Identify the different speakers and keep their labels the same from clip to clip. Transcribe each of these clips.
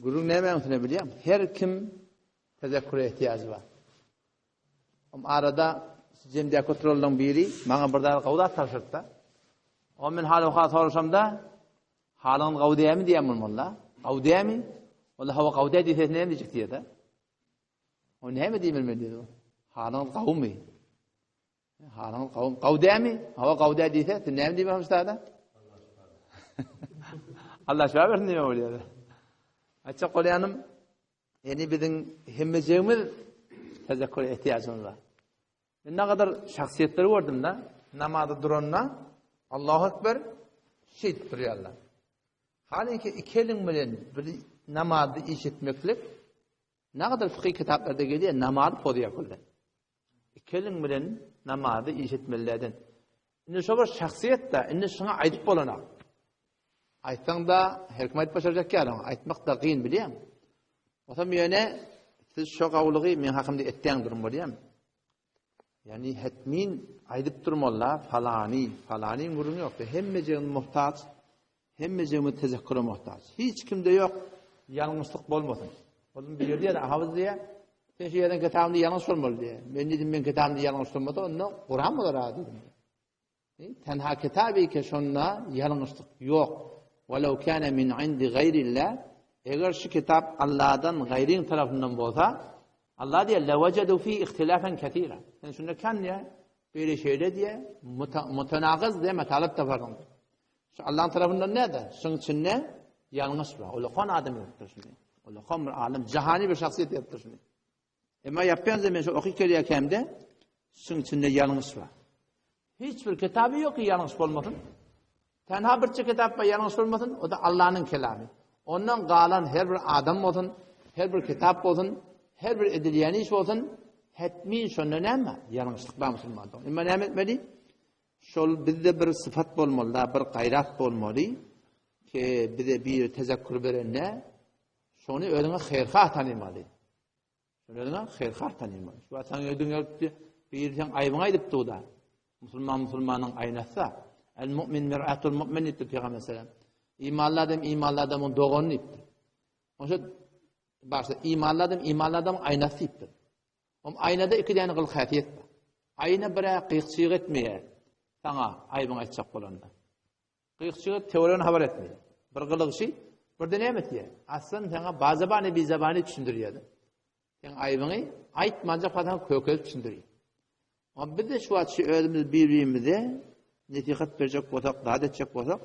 Speaker 1: Gürrüň nämäň üstüne bilýäň? Her kim tezekküre ehtiýajy bar. Om arada jemdäki oturanlaryň biri maňa bir zat gowy zat tabşyrdy-da. O men hal-ahwal soraşamda, halyňyz gowy dämi diýen bolmaly-da. Gowy dämi? Ol hawa gowy dä diýse näme diýjek diýýär-de. O näme diýmeli men diýdi. Halyňyz gowumy? Halyňyz gowy, gowy dämi? Hawa gowy dä diýse, sen näme diýmeli ustada? Allah şifa bersin diýme bolýar. Aýtjak bolýanym, ýani biziň hemmejigimiz tezekkur ehtiýajymyz bar. Men ne kadar şahsyýetleri gördüm-de, namaza duranda Allahu ekber şeýdip durýarlar. Halyňki iki eliň bilen bir namazy iş etmeklik ne kadar fıkıh kitaplarda gelýär, namazy pozýar külden. Iki eliň bilen namazy iş etmelilerden. Indi şo bir şahsyýet-de, indi şuňa aýdyp bolanak. Aýtsaň-da, her kim aýdyp başarjak ýaly, aýtmak da gyn bilýäň. Bolsam ýöne siz şo gawulygy meň hakymda etýäň durum bolýam. Ýani hetmin aýdyp durmaly falany, falanyň gürrüňi ýok. Hemmejigimiz muhtaç, hemmejigimiz tezekküre muhtaç. Hiç kimde ýok, ýalňyşlyk bolmasyn. Onuň bir ýerde ýa hafyz diýýär, sen şu ýerden kitabynda ýalňyş bolmaly diýýär. Men diýdim, men kitabymda ýalňyş bolmasa, onda Kuran bolar ha diýdim. Tenha kitaby ki şonda ýalňyşlyk ýok. Walau kana min indi gaýrillah Eger şu kitap Allahdan gaýryň tarapyndan bolsa, Allah diýer, lewecedu fi ihtilafen kesira. Sen şunda kan diýer, beýle şeýle diýer, mutanagyz diýer, metalyp taparsyň. Şu Allah'ın tarapyndan näde? Şuň içinde ýalňyş bar. Ulakan adam ýokdur şuny. Ulakan bir alim, jahani bir şahsyýet ýokdur şuny. Emma ýapýan men şu okyp gelýärkämde şuň içinde ýalňyş bar. Hiç bir kitaby ýok ki ýalňyş bolmasyn. Tenha birçe kitap bar ýalňyş bolmasyn, o da Allah'yň kelamy. Ondan galan her bir adam bolsun, her bir kitap bolsun, her bir edilýän iş bolsun, hetmin şonda näme? Ýalňyşlyk bar musulmanda. Emma näme etmeli? Şol bizde bir sypat bolmaly, da bir gaýrat bolmaly ki bize bir tezekkur berende şony özüňe haýyrha tanymaly. Özüňe haýyrhah tanymaly. Şu wagt saňa ödüň gelipdi, biri seň aýbyňy aýdyp dur-da. Musulman musulmanyň aýnasy. El mu'min mir'atul mu'min diýipdir Pygamber sallam. Imanly adam imanly adamyň dogany diýipdir. Oşa başda imanly adam imanly adamyň aýnasy diýipdir. Om aýnada iki däne gyl häsiýet bar. Aýna birä gyýk-çyg etmeýär. Saňa aýbyňy aýtjak bolanda. Gyýk-çyg töweregini habar etmeýär. Bir gylygy bir-de näme etýär? Aslan saňa bazabany bizabany düşündirýär. Seň aýbyňy aýtmanjak saňa kökelip düşündirýär. Amma biz de şu wagt şu özümiz bir-birimize nesihat berjek bolsak, zat etjek bolsak,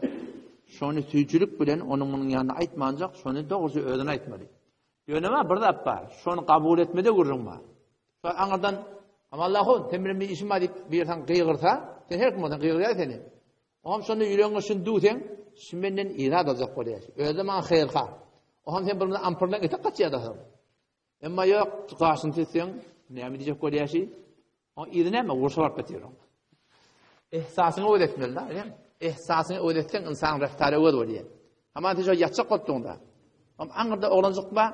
Speaker 1: şony süýjülik bilen onuň munuň ýanynda aýtmanjak, şony dogrusy özüne aýtmaly. Ýöne bar bir zat bar, şony kabul etmede gürrüň bar. Şo aňyrdan Amallahu, sen bilen bir işim bar diýip bir saňa gygyrsa, sen her kim bolsaň gygyrýar seni. Oňam şonda ýüregiňe şuny düwseň, şu menden irad aljak bolýar. Özi maňa haýyrha. Oňam sen bir ampyrdan etek gaçýar da soň. Emma ýok, gaşyny süzseň, näme diýjek bolýar şi? Oň yzy näme? Urşa baryp ýatyr oň. Ihsasyňy öwez etmeli da, bilýäňmi? Ihsasyňy öwez etseň, ynsan rəftarı öwez bolýar. Aman sen şo ýatjak bolupdyň da. Oň aňyrda oglanjyk bar,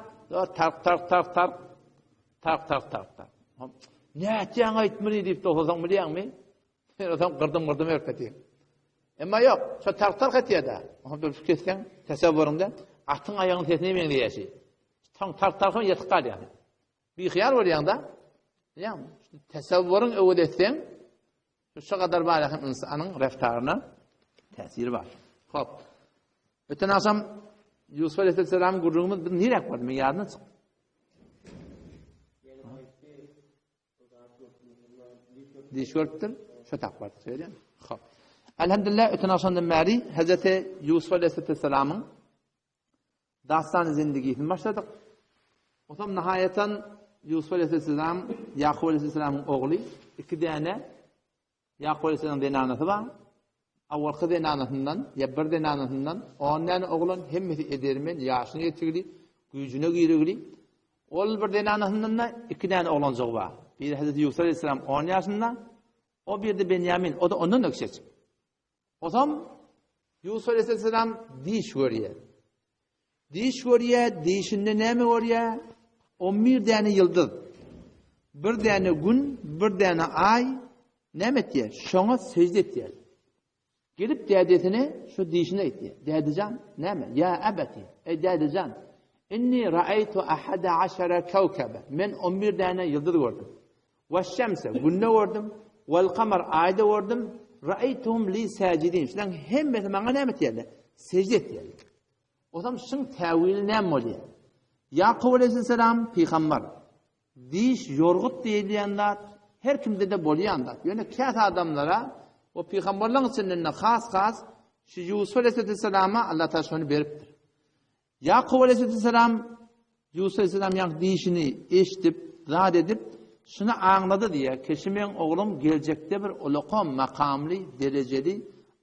Speaker 1: tark tark tark tark tark tark tark tark. Nätýäň aýtmyny diýip dogsaň bilýäňmi? Sen olsaň gyrdym-gyrdym berip ýatyň. Emma ýok, şo tark-tark etýär-de. Oňa bir kesseň, tasawwuryňda atyň aýagynyň sesine meňzeýär şi. Soň tark-tark ýatyp galýar. Bihyýar bolýaň-da. Bilýäňmi? Tasawwuryň öwez etseň, şu gadar bar ýa ynsanyň reftaryna täsiri bar. Hop. Öten agşam Ýusuf aleyhisselam gürrüňimiz biz niräk bardy? Men ýadymdan çykdy. Diş görüpdir. Şu tak bardy söýlen. Hop. Elhamdülillah öten agşamdan bäri Hazreti Ýusuf aleyhisselamyň dastan zindigisini başladyk. Otam nihaýatan Ýusuf aleyhisselam Ýakup aleyhisselamyň ogly iki däne Ýakup aleyhisselamyň zenanasy bar. Awalky zenanasyndan ýa bir zenanasyndan on däne oglan hemmesi edermen, ýaşyna ýetigli, güýjüne girigli. Ol bir zenanasyndan da iki däne oglanjygy bar. Biri Hazreti Ýusuf aleyhisselam 10 ýaşynda, o bir de Benýamin, o da ondan da kiçijik. Otam Ýusuf aleyhisselam diş görýär. Diş görýär, dişinde näme görýär? 11 däne ýyldyz. Bir däne gün, bir däne aý näme etýär? Şoňa secde etýär. Gelip dädesine şu dişini aýtýar. Dädejan, näme? Ýa abati, ey dädejan. Inni ra'aytu ahada aşara kawkaba. Men 11 däne ýyldyz gördüm. We şemse, günde gördüm. Wal kamar, aýda gördüm. Ra'aytuhum li sajidin. Şularyň hemmesi maňa näme etýärler? Sejde etýärler. Ozam şuň täwili näme bolýar? Ýakup aleyhisselam pygamber. Diş ýorgut diýilýän zat her kimde-de bolýan zat. Ýöne käte adamlara we pygamberleriň içinden-de has-has şu Ýusup aleyhisselama Allah Taala şony beripdir. Ýakup aleyhisselam Ýusup aleyhisselam ýaňky diýişini eşidip, zat edip, şuny aňlady diýýär, Keşi meň oglum geljekde bir ulakam makamly, derejeli,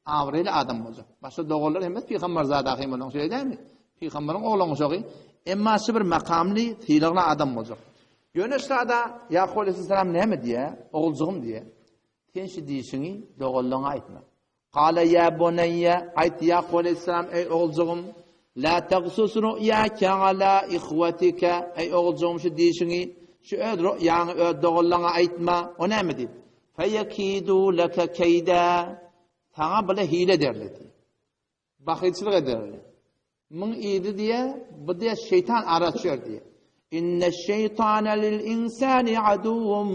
Speaker 1: abraýly adam boljak. Başga doganlar hemmesi pygamberzada ahym olaň, şeýle dälmi? Pygamberiň oglan uşagy, emma şu bir makamly, sylagly adam boljak. Ýöne şada Ýakup aleyhisselam näme diýýär? Oguljygym diýýär. Sen şu diýişiňi doganlaryňa aýtma. Kale ýa buneýýe, aýtdy Ýakup aleýhissalam, Eý oguljygym, la tagsus ru'ýake ala ihwetike, eý oguljygym şu diýşiňi, şu öz ru'ýaňy öz doganlaryňa aýtma, o näme diýip, feýekidu leke keýdä, saňa bile hile ederler diýip. Bahylçylyk ederler. Muň yzy diýe, bu diýe şeýtan ara düşer diýe. Inne şeýtane lil insani aduwwun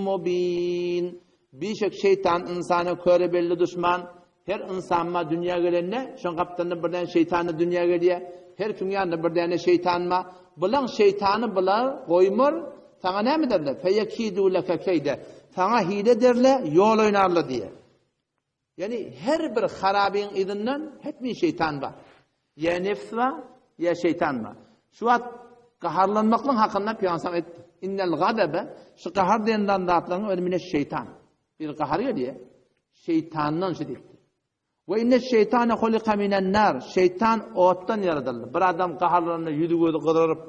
Speaker 1: mubin. Bişek şeýtan ynsana köre belli duşman. Her ynsan ma dünýä gelende, şoň gapdalynda bir däne şeýtan-da dünýä gelýär. Her kimiň ýanynda bir däne şeýtan bar. Bulaň şeýtany bular goýmar, saňa näme ederler? Feýekidu leke keýde. Saňa hile ederler, ýol oýnarlar diýe. Ýagny her bir harabyň yzyndan hetmi şeýtan bar. Ýa nefs bar, ýa şeýtan bar. Şu wagt gaharlanmaklygyň hakynda Pygamber aýtdy. Innel gadabe, şu gahar diýen zatlaryň özi mine şeýtan. Bir gahar gelýär, şeýtandan şu diýipdir. We inne şeýtane hulika minen nar, şeýtan otdan ýaradyldy. Bir adam gaharlananda ýüzi gözi gyzaryp,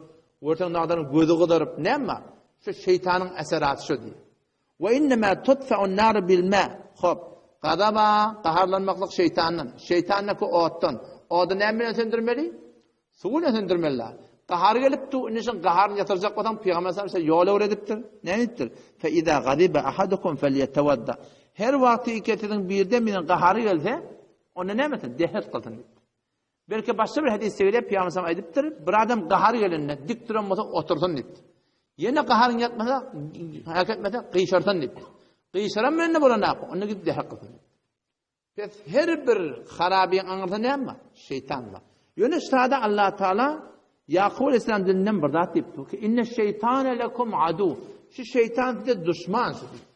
Speaker 1: görseň nadaryň gözi gyzaryp, näme? Şu şeýtanyň eseraty şu diýip. We innema tutfa'un naru bil ma. Hop. Gazaba, gaharlanmaklyk şeýtandan. Şeýtan-da ki otdan. Ody näme bilen söndürmeli? Suw bilen söndürmeli. Gahar gelip du, indi şoň gaharyny ýatyrjak bolsaň, Pygamber sallallahu aleyhi ve sellem ýol öwredipdir. Näme diýipdir? Fe iza gaziba ahadukum felyetawadda. Her wagty ki siziň birden biriniň gahary gelse, onda näme etsin? Dehret kylsyn diýipdir. Belki başga bir hadysda gelýär, Pygamber sallam aýdypdyr, bir adam gahary gelende dik duran bolsa otursyn diýipdir. Ýene gaharyň ýatmasa, hereket etmese gyşarsyn diýipdir. Gyşaran bilen de bolanok, onda gidip dehek kylsyn. Pes her bir harabyň aňyrsynda näme bar? Şeýtan bar. Ýöne şada Allah Taala Ýakup aleyhisselam dilinden bir zat diýipdir ki, inne şeýtane lekum adu. Şu şeýtan size duşman şu diýip.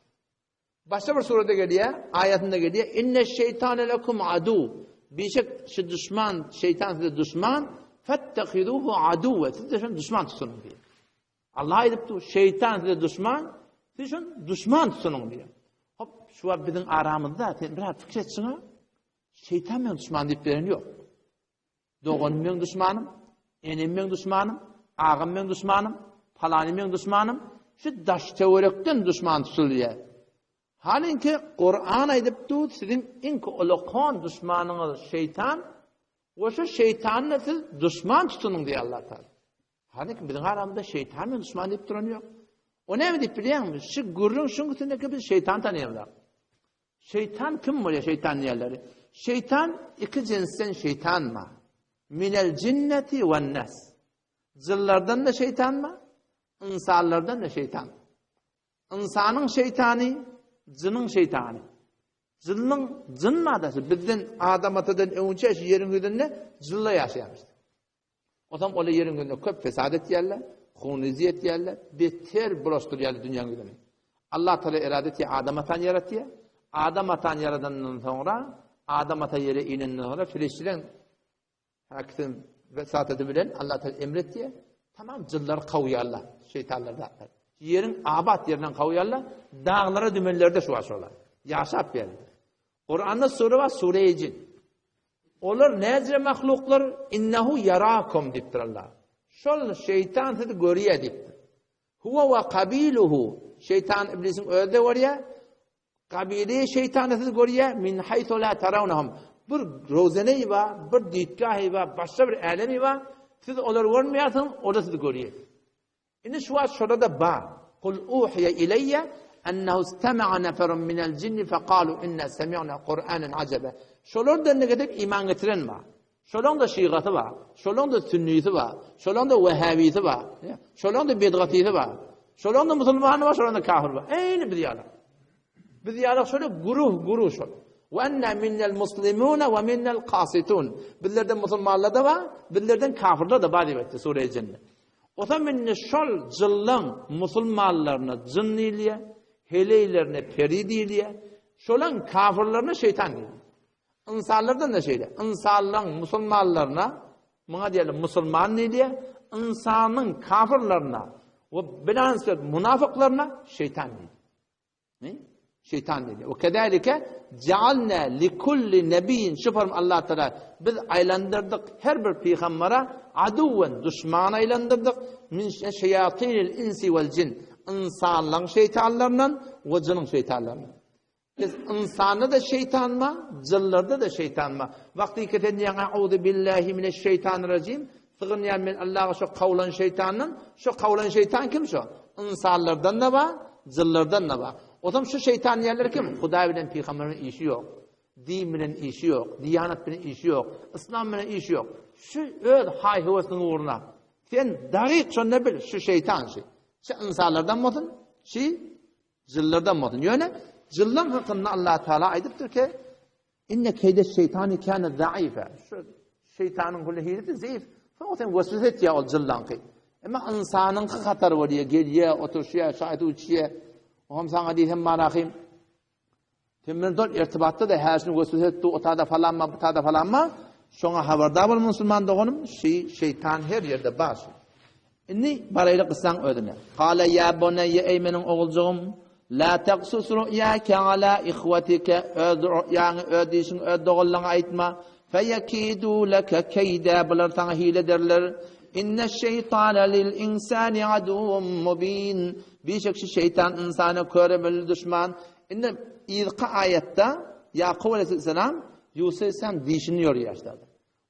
Speaker 1: Başga bir surada gelýär, aýatynda gelýär, Inne şeýtane lekum adu. Bişek şu duşman, şeýtan size duşman, fettehizuhu aduwe. Siz de şony duşman tutunyň diýýär. Allah aýdypdy, şeýtan size duşman, siz şony duşman tutunyň diýýär. Hop, şu wagt biziň aramyzda sen biraz pikir etşiňe, şeýtan meň duşman diýip beren ýok. Doganym meň duşmanym, enem meň duşmanym, agam meň duşmanym, palany meň duşmanym, şu daş-töwerekden duşman tutulýar. Halinki Kuran aýdyp dur, siziň iň ulakan duşmanyňyz şeýtan we şu şeýtany siz duşman tutunyň diýýär Allah Taala. Halinki biziň aramyzda şeýtan meň duşman diýip duran ýok. O näme diýip bilýäňmi? Şu gürrüň şuň üstündeki biz şeýtan tanaýarlar. Şeýtan kim bolýar şeýtan diýerleri? Şeýtan iki jinsden şeýtan bar. Minel jinneti wen nas. Jynlardan da şeýtan bar, ynsanlardan da şeýtan. Ynsanyň şeýtany, jynyň şeýtany. Jynyň jyn madasy bizden Adam atadan öňçe şu ýeriň ýüzünde jynlar ýaşaýarmyş. Onsoň olar ýeriň ýüzünde köp fesat etýärler, hunrizi etýärler, beter bulaşdyrýarlar dünýäň ýüzüni. Allah Taala erade etýär, Adam atany ýaratýar. Adam atany ýaradandan soňra, Adam ata ýere inenden soňra perişdeleň häkisiň vesatady bilen Allah Taala emr etýär. Tamam jynlary kowýarlar, şeýtanlar zatlar. Ýeriň abat ýerinden kowýarlar, daglara dümenlerde şu şolar. Ýaşap berdi. Kuranda sure bar, sure-i jin. Olar näce mahluklar? Innehu yarakum diýipdir Allah. Şol şeýtan sizi görýär diýipdir. Huwa we kabiluhu. Şeýtan iblisiň özi de görýär. Kabili şeýtany sizi görýär. Min haythu la tarawnahum. Bir rozeneý bar, bir ditgahy bar, başga bir älemi bar. Siz olary görmeýärsiňiz, olar sizi görýär. Indi şu wagt şolarda bar. Kul uhiýe ileýe ennehu istema'a neferun minel jinni fekalu inna semi'na Kur'anen ajebe. Şolardan ne gezek iman getiren bar. Şolaň-da şygasy bar, şolaň-da sünnisi bar, şolaň-da wehhabisi bar, şolaň-da bidgatysy bar. Şolaň-da musulmany bar, şolaň-da kafiri bar. Eýni biz ýaly. Biz ýaly şöyle guruh guruh şol. Ve enne minnel muslimune ve minnel kasitun. Bizlerden musulmanlar da bar, bizlerden kafirler de bar diýip aýtdy sure-i Jinde. O zaman indi şol jyllaň musulmanlaryna jyn diýilýär, heleýlerine peri diýilýär, şolaň kafirlerine şeýtan diýilýär. Ynsanlardan-da şeýle. Ynsanlaryň musulmanlaryna, muňa diýeli musulman diýilýär, ynsanyň kafirlerine we bilansöz munafyklaryna şeýtan diýilýär. Ne? Şeýtan diýilýär. We kezalike ja'alna likulli nebiyyin şu form Allah Taala biz aýlandyrdyk her bir pygambere aduwen duşman aýlandyrdyk min şeýatinil insi wal jin ynsanlaryň şeýtanlaryndan we jynyň şeýtanlaryndan. Biz ynsanda-da şeýtan bar, jynlarda-da şeýtan bar. Wagtyky sen diýýäň A'uzu billahi mineşşeýtanirrajim, sygynýan men Allaha şo kawlan şeýtandan, şo kawlan şeýtan kim şo? Ynsanlardan-da bar, jynlardan-da bar. Ozam şu şeýtan diýenler kim? Hudaý bilen pygamberiň işi ýok. Din bilen işi ýok, diýanat bilen işi ýok, yslam bilen işi ýok. Şu öz haý-höwesiniň ugruna. Sen dagyk şonda bil, şu şeýtan şu. Şu ynsanlardan bolsun, şu Jynlardan bolsun. Ýöne jynlaň hakynda Allah Taala aýdypdyr ki, Inne keýde şeýtany kâne zaife. Şu şeýtanyň hüle hilesi zeýif. Soň sen weswese etýär ol jynlaňky. Emma ynsanyňky hatar bolýar, gelýär, oturşýar, çaý suw içýär. Oňam saňa diýsem manahym. Sen bilen dol irtibatda-da häşini weswese etdi, o tada falanma, bu tada falanma. Şoňa habardar bol musulman doganym, şi şeýtan her ýerde bar. Indi baraýly kyssaň özüne. Kale ýa buneýe eý meniň oguljygym, la taksus ru'ýake ala ihwetike öz ru'ýaňy, öz diýşiňi öz doganlaňa aýtma. Feýekidu leke keýde bular saňa hile ederler. Inneş-şeýtane lil insani aduwwun mubin. Bişek şu şeýtan ynsana köremeli duşman. Indi yzky aýatda Ýakup aleyhisselam Ýusup aleyhisselam dişini ýorýar.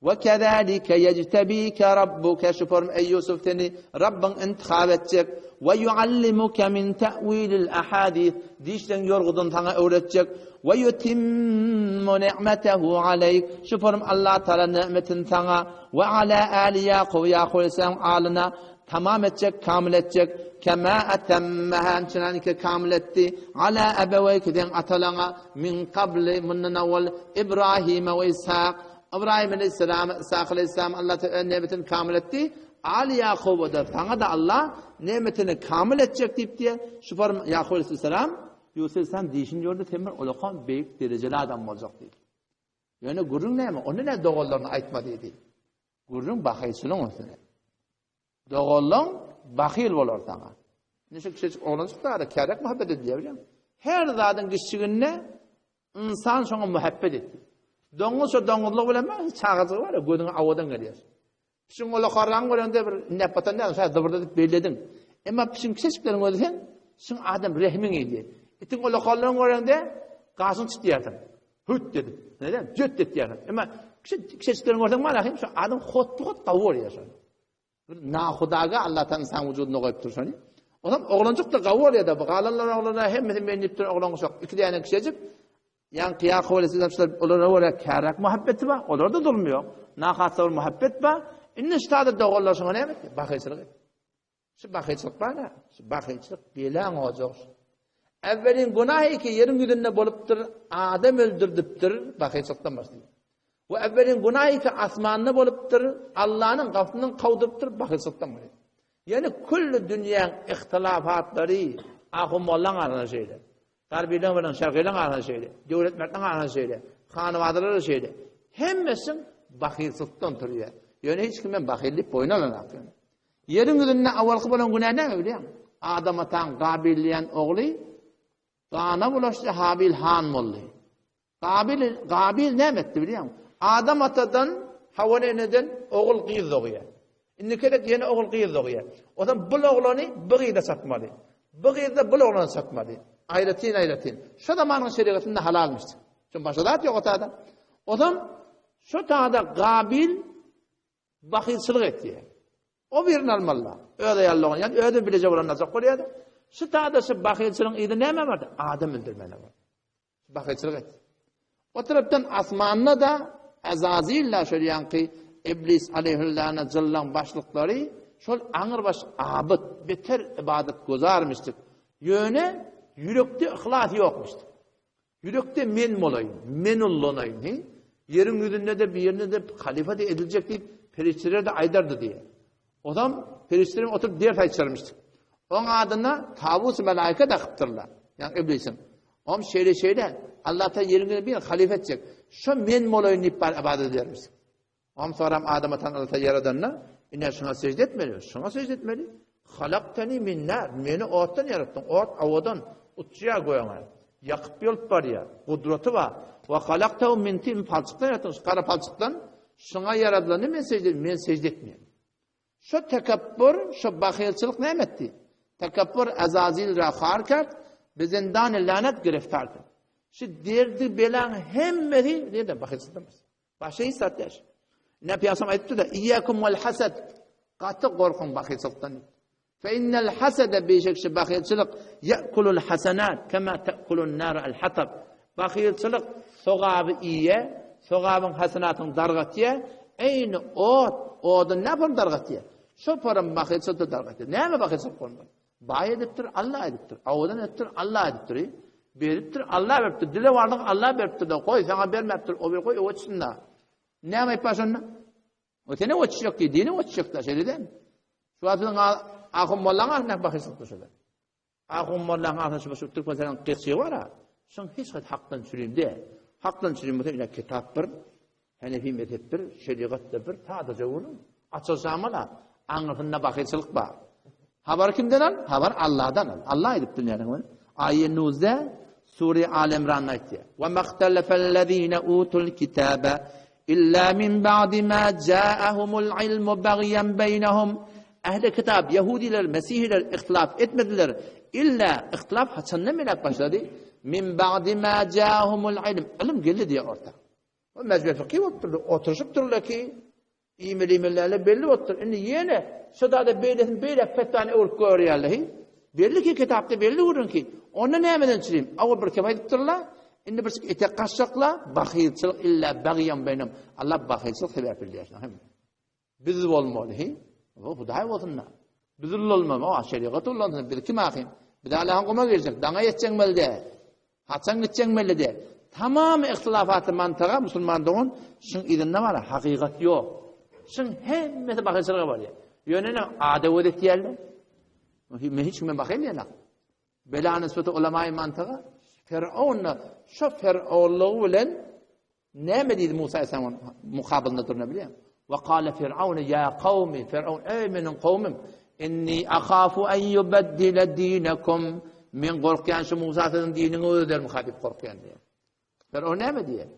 Speaker 1: We kezalike ýejtebike rabbuke şu form eý Ýusuf seni Rabbyň intihap etjek we ýuallimuke min te'wilil ahadis dişleň ýorgudyny saňa öwretjek we ýutimmu ni'metehu aleýk şu form Allah Taala ni'metini saňa we ala ali Ýakup Ýakup aleyhisselam alyna tamam etjek kamil etjek kema etemmeha çenanike kamil etdi ala ebeweýke seň atalaňa min kabli mundan awwal Ibrahime we Ishak Ybraýym aleýhissalam, Yshak aleýhissalam Allah Teala öz nemetini kamyl etdi. Aly Ýakuba-da, saňa-da Allah nemetini kamyl etjek diýip diýe. Şu form Ýakup aleýhissalam Ýusup aleýhissalam diýşini gördi, sen bir ulakan beýik derejeli adam boljak diýdi. Ýöne gürrüň näme? Onda näme doganlaryna aýtma diýdi. Gürrüň bahyçylygyň üstüne. Doganlaň bahyl bolar saňa. Indi şu kiçijik oglanjyk zada kärek muhabbet edilýär bilýäňmi? Her zadyň kiçijiginde ynsan şoňa muhabbet etdi. Doňuz şo doňuzlygy bilen bar, çagajygy bar, gözüňe awadan gelýär. Pişiň ola garraň görende bir inäp batan däl, şa zybyrdadyp bellediň. Emma pişiň kiçijiklerini görseň, şuň adam rehmiň gelýär. Itiň ola garraň görende gaşyň çytýarsyň. Hüt edip, neden? Jüt etýärsiň. Emma kiçijiklerini görseň bar, şu adam hotly-hot gawy bolýar şony. Bir nahudaga Allah Taala insan wujudyna goýupdyr şony. Onam oglanjyk da gawy bolýar-da, bu galanlar oglana hemmesi men diýip duran oglan guşak. Iki däne kişejik. Ýaňky Ýakup aleyhisselam şular olara görä käräk muhabbeti bar, olarda zulum ýok. Nahasda bir muhabbet bar. Indi şu taýda doganlar şoňa näme etdi? Bahyçylyk etdi. Şu bahyçylyk bar-a, şu bahyçylyk belaň ojagy şu. Äwwelin günah ki ýeriň ýüzünde bolupdyr, adam öldürdipdir, bahyçylykdan başlaýar. We äwwelin günah ki asmanda bolupdyr, Allanyň gapysyndan kowdupdyr, bahyçylykdan bolýar. Ýani külli dünýäň ihtilafatlary ahun-mollaň arasynda şeýle. Garbylaň bilen şarkylaň arasynda şeýle. Döwletmertleň arasynda şeýle. Hanybadalar şeýle. Hemmesi bahylçylykdan turýar. Ýöne hiç kim men bahyl diýip boýun alanok ýöne. Ýeriň ýüzünde awalky bolan günä näme bilýäň? Adam ataň Gabil diýen ogly gana bulaşdy, Habil han boldy. Gabil, Gabil näme etdi bilýäňmi? Adam atadan, Hawa eneden ogul gyz dogýar. Indi gerek ýene ogul gyz dogýar. O zaman bul oglany bu gyza çatmaly. Bu gyz-da bul oglana çatmaly. Aýratyn aýratyn. Şo zamanyň şerigatynda halalmyş. Çünki başga zat ýok o taýda. O zaman şo taýda Gabil Bahylçylyk etýär. O birini almaly. Öz aýalyny, ýa özi bileje bolan aljak bolýar. Şu taýda şu bahylçylygyň yzy näme bardy? Adam öldürmäne bardy. Bahylçylyk etdi. O tarapdan asmanda da. Ezazilla şol ýaňky Iblis aleýhillana jyllaň başlyklary şol aňrybaş abyt, beter ybadat guzarmyşdyk. Ýöne ýürekde yhlas ýokmuşdyk. Ýürekde men bolaýyn, men ullanaýyn, he? Ýeriň ýüzünde-de birine-de halyfa-da ediljek diýip, perişdeler-de aýdardy diýýär. Ozam perişdeler oturyp ders aýtşarmyşdyk. Oň adyna Tawus melaika dakypdyrlar. Ýagny iblisiň. Om şeýle-şeýle, Allah Taala ýeriň ýüzünde bir halyfa etjek. Şo men bolaýyn diýip bar ybadat edermişdik. Om soram Adam atany Allah Taala ýaradanda, ine şuňa sežde etmeli, şuňa sežde etmeli. Halaktani min nar, meni otdan ýaratdyň, ot awadan uçýar göýäňe. Ýakyp ýolup barýar, gudraty bar. Wa halaktahu min tin, palçykdan ýaratdyň, şu gara palçykdan. Şuňa ýaradylany men sežde, men sežde etmeýän. Şo tekepbur, şo bahylçylyk näme etdi? Tekepbur Azazil ra har kert, bi zindany lanet giriftar kert. Şu derdi belaň hemmesi nirden bahylçylykdan başlaýar. Başga hiç zat däl. Ine Pygamberimiz aýdypdy-da, "Iyyakum wal hasad." Gaty gorkuň bahylçylykdan. Fe innel hasada beşek şu bahylçylyk ya'kulul hasanat kema ta'kulun nar al hatab. Bahylçylyk sogaby iýe, sogabyň hasanatyny dargatýar. Eýni ot, odun näme dargatýar? Şo param bahylçylyk da dargatýar. Näme bahylçylyk bolmaly? Baý edipdir, Allah edipdir. Awadan edipdir, Allah edipdir. Beripdir, Allah beripdir. Dile barlyk Allah beripdir-de. Goý, saňa bermäpdir. O bir goý, o öçsün-de. Näme aýtma şonda? O sene öçjek diýdi, dine öçjek-de, şeýle däl. Şu wagt siziň ahun mollaň arasynda bahyşlyk şeýle. Ahun mollaň arasynda şu Türkmenistanyň gyçygy bar-a. Şoň hiç haýsy hakdan çürim däl. Hakdan çürim bolsa ine kitap bir, Henefi mezhep bir, şerigat-da bir, sadaja gürrüň. Açylyşamala, aňyrsynda bahylçylyk bar. Habary kimden al? Habary Allahdan al. Allah aýdyp dünýäniň we aýe nuzde sure Al Imranda aýtýar. Wa mahtalafallazina utul kitaba illa min ba'di ma ja'ahumul ilmu baghyan baynahum. Ähli kitap, ýahudiler, mesihiler ihtilaf etmediler. Illa ihtilaf haçandan beläp başlady? Min ba'di ma ja'ahumul ilm. Ylym geldi diýär orta. O mejlis fykhy bolup durdy. Oturyşyp durlar ki, iýmeli-iýmeliler belli bolupdyr. Indi ýene şu zada beýlesini beýläk fetwany öwrüp görýärler. Hi? Belli ki kitapda belli gürrüň ki, onda nämeden çyrim? Awal bir kep aýdypdyrlar. Indi bir etek gaçjaklar, bahylçylyk illa bagýan beýnem. Allah bahylçylyk sebäpli diýýär. Hem. Biz bolmaly, hi? O Hudaý bolsun-da. Biz ullanmaly, o şerigat ullansyn. Biz kim ahym? Biz Allahyň guma girjek, daňa ýetjek melde. Haçan gitjek melde de. Tamam ihtilafaty mantyga musulman dogan şuň yzynda bar, hakykat ýok. Şuň hemmesi bahyşlyga barýar. Ýöne ne ada göz etýärler. Men hiç kime bahyl diýen Bela nisbeti ulamaýy mantyga Firawun şo Firawunlygy bilen Näme diýdi Musa aleyhisselam mukabylynda durna bilýäňmi? Wa kale Firawun ýa kawmi, Firawun eý meniň kowmum, inni ahafu en yubaddila dinakum. Men gorkýan şu Musa siziň diniňi özgermika diýip gorkýan diýýär. Firawun näme diýýär?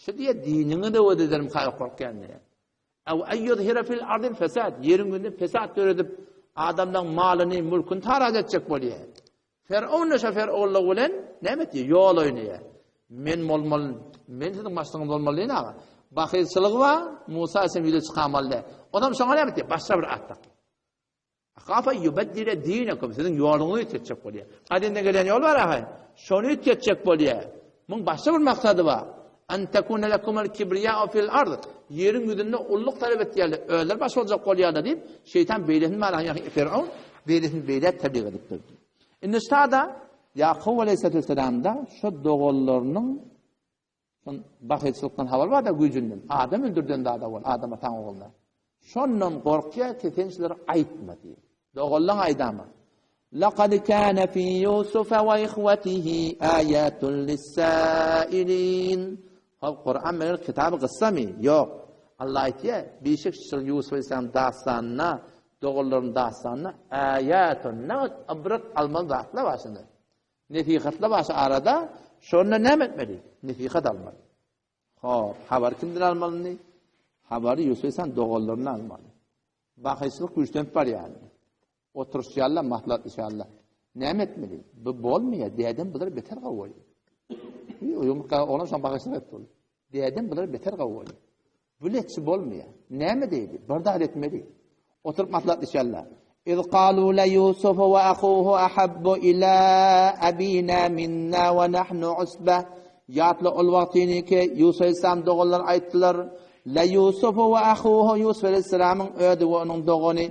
Speaker 1: Şu diýýär diniňi de özgermika diýip gorkýan diýýär. Ew en yuzhira fil ardil fesad, ýeriň ýüzünde fesat döredip, adamlaryň malyny, mülküni taraz etjek bolýar. Ferowun şo ferowunlygy bilen näme etýär? Ýol oýnaýar. Men bolmaly, men siziň başlygyňyz bolmaly diýen aga. Bahylçylygy bar, Musa aleyhisselam ýüze çykamaly däl. Onam şoňa näme etýär? Başga bir at dakýar. Ahafa yubeddile dinekum, siziň ýoluňyzy üýtgetjek bolýar. Gadymdan gelen ýol bar ahy. Şony üýtgetjek bolýar. Muň başga bir maksady bar. An tekune lekumul kibriya'u fil ard. Ýeriň ýüzünde ulluk talap etýärler, özleri baş boljak bolýarlar diýip, şeýtan beýlesini malan, ýagny Firawun beýlesini beýle tebliğ edip durdy. Indi şada Ýakup aleyhisselamda şu doganlarynyň şon bahylçylykdan habar bar da güýjünden. Adam öldürden zada bol, adam ataň ogluna. Şondan gorkýar ki sen şulary aýtma diýip. Doganlaň aýdama. Laqad kana fi Yusufa we ihwatihi ayatun lis-sailin. Hop, Kur'an meger kitaby gyssamy? Ýok. Allah aýtýar, bişek şul Ýusuf aleyhisselam dastanyna, doganlaryň dastanyna ayatun, nagt ibret almaly zatlar bar şunda. Nesihatlar bar şu arada. Şonda näme etmeli? Nesihat almaly. Hop, habary kimden almaly indi? Habary Ýusuf aleyhisselam doganlaryndan almaly. Bahyşlyk güýçlenip barýar. Oturyşýarlar, maslahatlaşýarlar. Näme etmeli? Bu bolmaýar. Dädem bular beter gowy bolýar. Ýumurtga oglan şoň bagyşlyk etdi ol. Dädem bular beter gowy bolýar. Bu letçi bolmaýar. Näme diýdi? Bir zat etmeli. Oturyp maslahatlaşýarlar. İz qalu la Yusuf we ahuhu ahabbu ila abina minna we nahnu usba. Ýatla ol wagtyny ki, Ýusup aleyhisselam doganlary aýtdylar, La Ýusufu we ahuhu Ýusup aleyhisselamyň özi we onuň dogany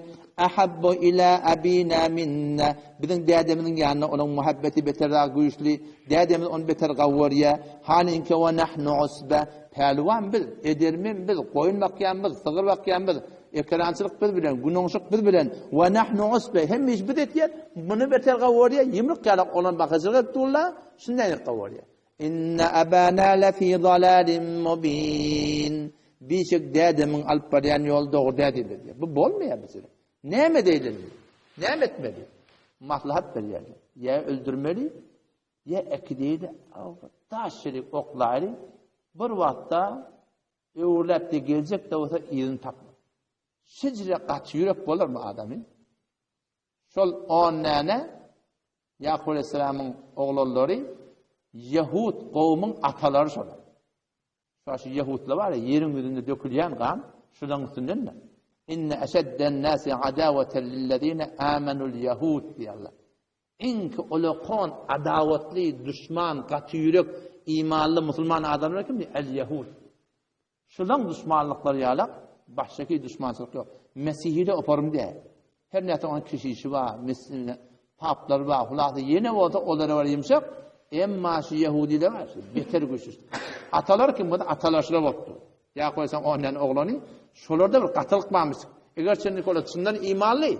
Speaker 1: ahabbu ila abina minna biziň dädemiziň ýanynda onuň muhabbeti beter zat güýçli, dädemiz ony beter gawy görýär. Halinki we nahnu usba pälwan biz, edermen biz, goýun bakýan biz, sygyr bakýan biz, Ekerançylyk biz bilen, günoňşuk biz bilen, we nahnu usbe, hemme iş biz etýäs, muny beter gawy görýär, ýumruk ýalak oglan bakyjylyk edip durla, şuny nädip gawy görýär. Inne abana lefî zalâlin mubîn. Bişek dädemiň alyp barýan ýoly dogry däl diýdi diýýär. Bu bolmaýar bu söz. Näme edeýli? Näme etmeli? Maslahat berýärler. Ýa öldürmeli, ýa äkideýli, daş ýerik oklaýly. Bir wagtda Öwrüläp-de geljek-de bolsa yzyny tapmaz. Şejire gaty ýürek bolarmy adamyň? Şol on däne Ýakup aleyhisselamyň oglanlary ýehud gowumyň atalary şolar. Şo şu ýehudlar bar ya, ýeriň ýüzünde dökülýän gan şolaryň üstünden-de. Inne eşedden nasi adaweten lillezine amenul ýehud diýýärler. Iňki ulakon, adawatly, duşman, gaty ýürek, imanly musulman adamlar kim diýýär? El-ýehud. Şulaň duşmanlyklary ýalak, başga duşmançylyk ýok. Mesihide oparym diýýär. Her näçe onuň keşişi bar, mesihine paplary bar, hulasy ýene bolsa olara bir ýumşak, emma şu ýehudiler bar, şu beter güýçli. Atalar kim bolsa atalar şular bolupdyr. Ýa goýsaň ondan oglany, şolarda bir gatylyk barmyş. Eger çenlik olar çyndan imanly,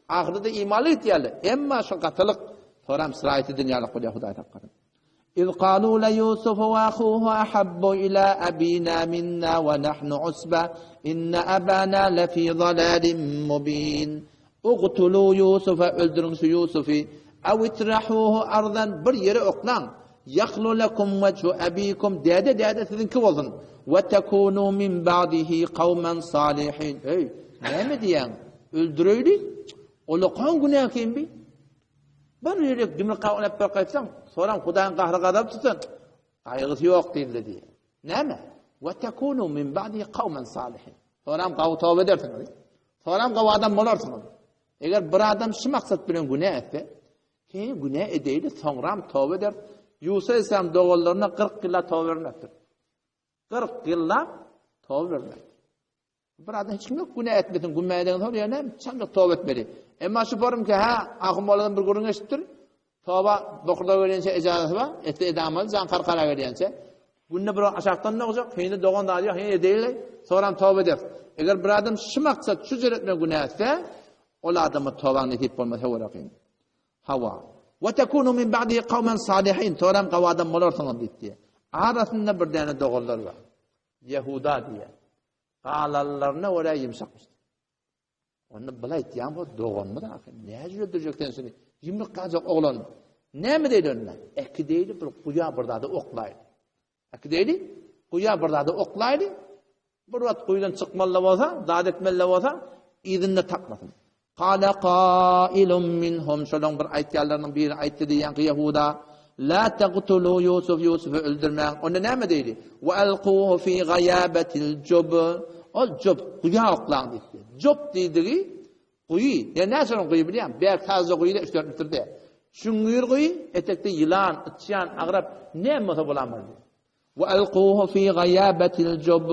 Speaker 1: ahyrda imanly gitýärler. Emma şu gatylyk soram sıraýty dünýälik bolýar Hudaý saklasyn. İz qalu la Yusuf wa akhuhu ahabbu ila abina minna wa nahnu usba inna abana la fi zalalin mubin. Uqtulu Yusufa öldürüň şu Yusufi aw itrahuhu ardan bir ýere oklaň. Ýahlu lekum wejhu abikum däde däde siziňki bolsun. We tekunu min ba'dihi kawmen salihin. Eý, näme diýýäň? Öldüreýli? Olakan günä kim bi? Bir ýere dümrük oýnap bir gaýtsaň, soram Hudaýyň gahry gazaby tutsun. Gaýgysy ýok diýildi diýýär. Näme? We tekunu min ba'dihi kawmen salihin. Soram gawy toba edersiňiz. Soram gawy adam bolarsyňyz. Eger bir adam şu maksat bilen günä etse, Keyin günä edeýli, soňram toba eder. Ýusup aleyhisselam doganlaryna 40 ýyllap toba bermekdir. 40 ýyllap toba bermekdir. Bir adam hiç kim ýok günä etmesin, günä eden soň ýa näme, çanjak toba etmeli. Emma şu borum ki ha, ahun boladan bir gürrüň eşitdir. Toba bokurda gelýänçe ejazasy bar, etse edamaly, jan karkara gelýänçe. Günde bir aşakdan dogjak, hini dogan zady ýok, hini edeýli, soňram toba eder. Eger bir adam şu maksat, şu cüretme günä etse, Ol adama tobaň nesip bolmaz höwere kyn. Hawa. Wa takunu min ba'dihi qawman salihin. Soram gawy adam bolarsyňyz diýdi. Arasynda bir däne doganlar bar. Ýehuda diýýär. Galanlaryna görä ýumşakmyş. Onda bul aýtýan bu doganmyz ahyr. Näme öldürjek sen şuny? Ýumruk gajak oglan. Näme diýdi onda? Eki diýdi bir guýa bir zady oklaýdy. Äkideýli, guýa bir zady oklaýly, bir wagt guýudan çykmaly bolsa, zat etmeli bolsa, yzynda tapmasyn. Kala kailun minhum, şolaň bir aýtýanlarynyň biri aýtdy diýýän ki Ýehuda, La taqtulu Ýusuf, Ýusufu öldürmäň. Onda näme diýdi? Wa alquhu fi gaýabatil jub. Ol jub, guýa oklaň diýdi. Jub diýdigi Guýy, ýa näçe onuň guýy bilýäň? Berk sazja guýy-da üç-dört metr däl. Çüňňür guýy, etekde ýylan, yçýan, agrap, näme bolsa bolan bar diýýär. Wa alquhu fi gaýabatil jub.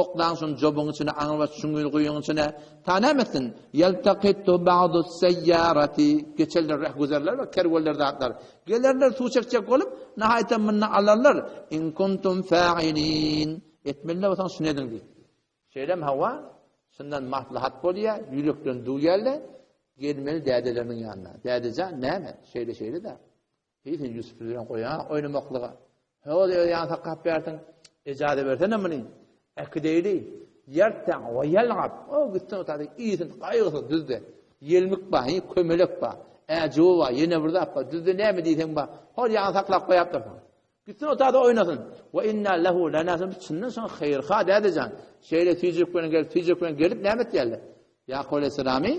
Speaker 1: Oklaň şuny jobuň içine, aňrybaş çüňňür guýyň içine. Ta näme etsin? Ýeltakitu ba'dus seýýarati. Geçerler rehgüzerler we kerwenler zatlar. Gelerler suw çekjek bolup, nahaýatam munda alarlar. In kuntum fa'ilin. Etmeli bolsaň şuny ediň diýip. Şeýlem hawa, şundan maslahat bolýar, ýürekden duýarlar, gelmeli dädeleriniň ýanyna. Dädejan, näme? Şeýle-şeýle-dä. Heý, sen Ýusup bilen goýaň oýnamaklyga. Ho, öz ýanyna saklap bersiň. Ejaza bersene muny. Äkideýli. Ýertä we ýelgap. O gitsin o taýda iýsin, gaýgysyz düzde. Ýelmik bar, heý, kömelek bar. Äjüwi bar, ýene bir zat bar. Düzde näme diýseň bar. Hol ýanyna saklap goýapdyrsyň. Gitsin otada oýnasyn. Wa inna lehu lanasun biz çyndan şoňa haýyrha dädejan. Şeýle süýjük bilen gelip, süýjük bilen gelip näme etýärler? Ýakup aleyhissalamy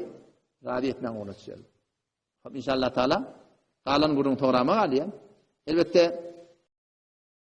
Speaker 1: razy etmäň ugruna düşýärler. Hop inşallah taala galan gürrüň sorama galýar. Elbetde.